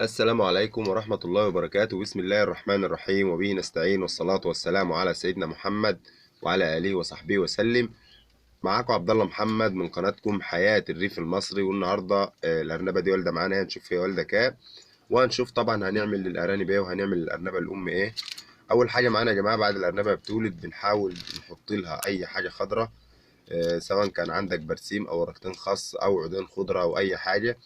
السلام عليكم ورحمة الله وبركاته. بسم الله الرحمن الرحيم، وبه نستعين، والصلاة والسلام على سيدنا محمد وعلى آله وصحبه وسلم. معاكم عبد الله محمد من قناتكم حياة الريف المصري. والنهارده الأرنبة دي والدة معانا، هنشوف هي والدة كام، وهنشوف طبعا هنعمل للأرانب ايه وهنعمل للأرنبة الأم ايه. أول حاجة معانا يا جماعة، بعد الأرنبة بتولد بنحاول نحط لها أي حاجة خضراء، سواء كان عندك برسيم أو ورقتين خس أو عودين خضرة أو أي حاجة،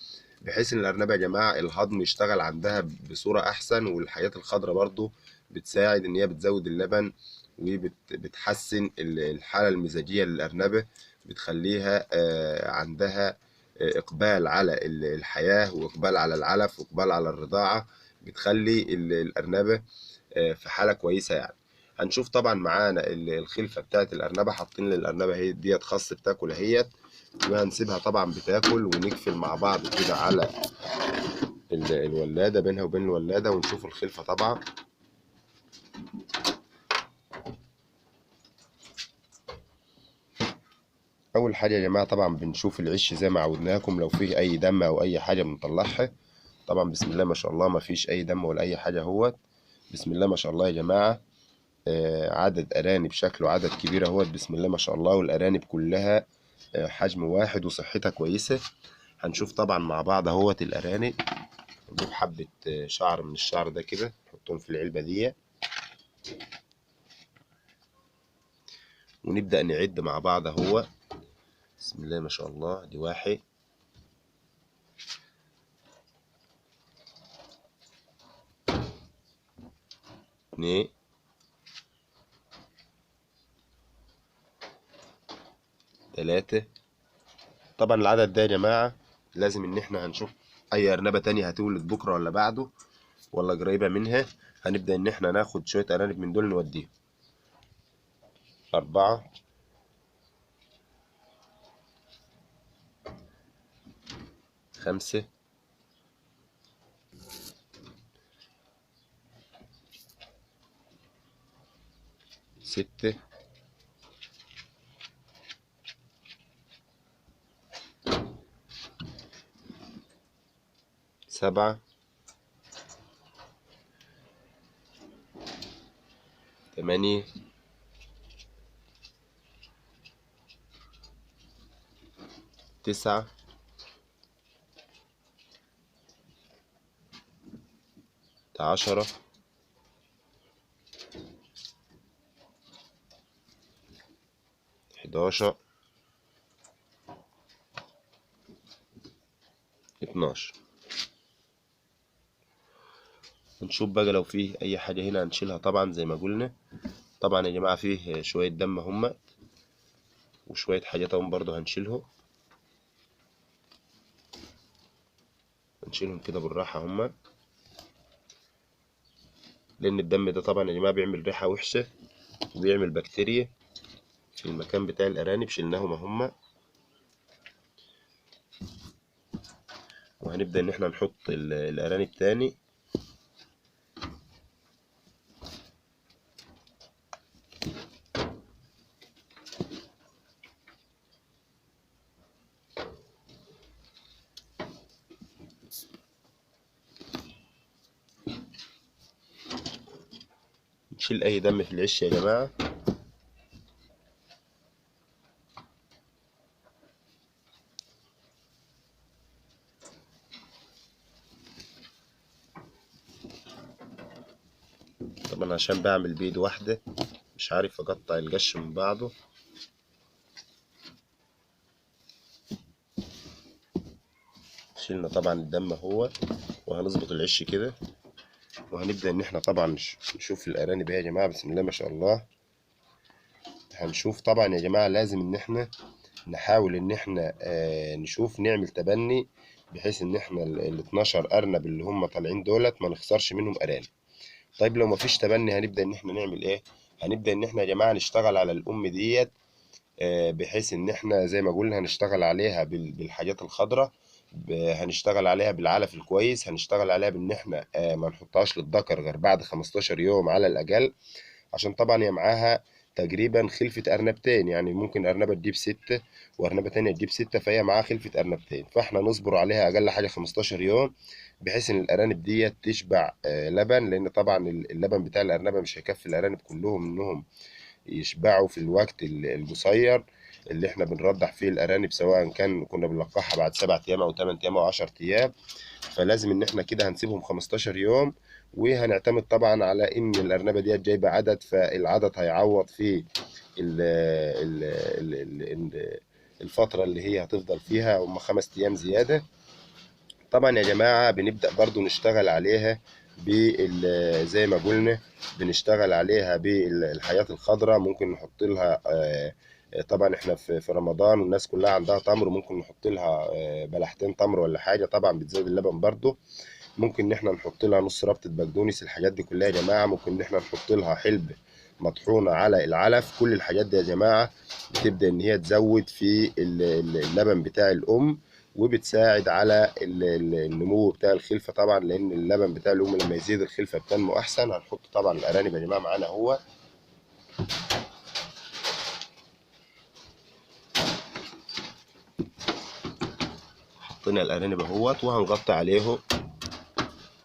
بحيث ان الارنبه يا جماعة الهضم يشتغل عندها بصورة احسن. والحاجات الخضراء برضو بتساعد ان هي بتزود اللبن وبتحسن الحالة المزاجية للارنبه، بتخليها عندها اقبال على الحياة واقبال على العلف واقبال على الرضاعة، بتخلي الارنبه في حاله كويسة يعني. هنشوف طبعا معانا الخلفة بتاعت الارنبه، حاطين للارنبه هي ديت خس بتاكل اهيت، وهنسيبها طبعا بتاكل، ونقفل مع بعض كده على الولاده، بينها وبين الولاده، ونشوف الخلفة طبعا. اول حاجة يا جماعة طبعا بنشوف العش زي ما عودناكم، لو فيه اي دم او اي حاجة بنطلعها. طبعا بسم الله ما شاء الله ما فيش اي دم ولا اي حاجة اهوت. بسم الله ما شاء الله يا جماعة، عدد ارانب شكله عدد كبير اهوت، بسم الله ما شاء الله. والارانب كلها حجم واحد وصحتها كويسة. هنشوف طبعا مع بعض اهوت الارانب. نجيب حبه شعر من الشعر ده كده نحطهم في العلبة دي، ونبدا نعد مع بعض اهو. بسم الله ما شاء الله، دي واحد، اتنين، تلاتة. طبعا العدد ده يا جماعة لازم ان احنا هنشوف اي ارنبة تانية هتولد بكرة ولا بعده ولا قريبة منها، هنبدأ ان احنا ناخد شوية ارانب من دول نوديهم. 4، 5، 6، 7، 8، 9، 10، 11، 12. نشوف بقى لو فيه اي حاجة هنا هنشيلها طبعا زي ما قلنا. طبعا يا جماعة فيه شوية دم هما وشوية حاجات هم برضو هنشيلهم، هنشيلهم كده بالراحة هما، لان الدم ده طبعا يا جماعة بيعمل ريحة وحشة وبيعمل بكتيريا في المكان بتاع الارانب. شلناهم هما، وهنبدأ ان احنا نحط الارانب تاني. نشيل اي دم في العش يا جماعة. طبعا عشان بعمل بيد واحدة مش عارف اقطع القش من بعضه. شيلنا طبعا الدم اهو، وهنظبط العش كده، وهنبدأ ان احنا طبعا نشوف الارانب يا جماعة. بسم الله ما شاء الله. هنشوف طبعا يا جماعة لازم ان احنا نحاول ان احنا نشوف نعمل تبني، بحيث ان احنا ال 12 ارنب اللي هم طالعين دولت ما نخسرش منهم ارانب. طيب لو ما فيش تبني هنبدأ ان احنا نعمل ايه؟ هنبدأ ان احنا يا جماعة نشتغل على الام ديت، بحيث ان احنا زي ما قلنا هنشتغل عليها بالحاجات الخضراء، هنشتغل عليها بالعلف الكويس، هنشتغل عليها بان احنا ما نحطهاش للذكر غير بعد 15 يوم على الاقل، عشان طبعا هي معاها تقريبا خلفة ارنبتين، يعني ممكن ارنبة تجيب 6 وارنبة تانية تجيب 6، فهي معاها خلفة ارنبتين، فاحنا نصبر عليها اقل حاجة 15 يوم بحيث ان الارانب دي تشبع لبن، لان طبعا اللبن بتاع الارنبه مش هيكفي الارانب كلهم انهم يشبعوا في الوقت القصير اللي احنا بنرضع فيه الارانب، سواء كان كنا بنلقحها بعد 7 ايام او 8 ايام او 10 ايام. فلازم ان احنا كده هنسيبهم 15 يوم، وهنعتمد طبعا على ان الارنبه ديت جايبه عدد، فالعدد هيعوض في ال ال ال الفترة اللي هي هتفضل فيها، هم 5 ايام زيادة. طبعا يا جماعة بنبدا برضو نشتغل عليها زي ما قلنا، بنشتغل عليها بالحياة الخضراء. ممكن نحط لها طبعا احنا في رمضان والناس كلها عندها تمر، ممكن نحط لها بلحتين تمر ولا حاجة، طبعا بتزود اللبن برضو. ممكن ان احنا نحط لها نص ربطه بقدونس، الحاجات دي كلها يا جماعة. ممكن ان احنا نحط لها حلب مطحونه على العلف. كل الحاجات دي يا جماعة بتبدا ان هي تزود في اللبن بتاع الام، وبتساعد على النمو بتاع الخلفة طبعا، لان اللبن بتاع الام لما يزيد الخلفة بتنمو احسن. هنحط طبعا الارانب يا جماعة معانا اهو. حطينا الارانب اهوت، وهنغطي عليهم،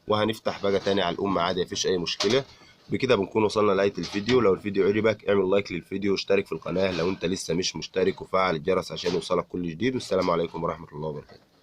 وهنفتح بقى تاني على الام عادي، مفيش اي مشكلة. بكده بنكون وصلنا لنهاية الفيديو. لو الفيديو عجبك اعمل like للفيديو، واشترك في القناة لو انت لسه مش مشترك، وفعل الجرس عشان يوصلك كل جديد. والسلام عليكم ورحمة الله وبركاته.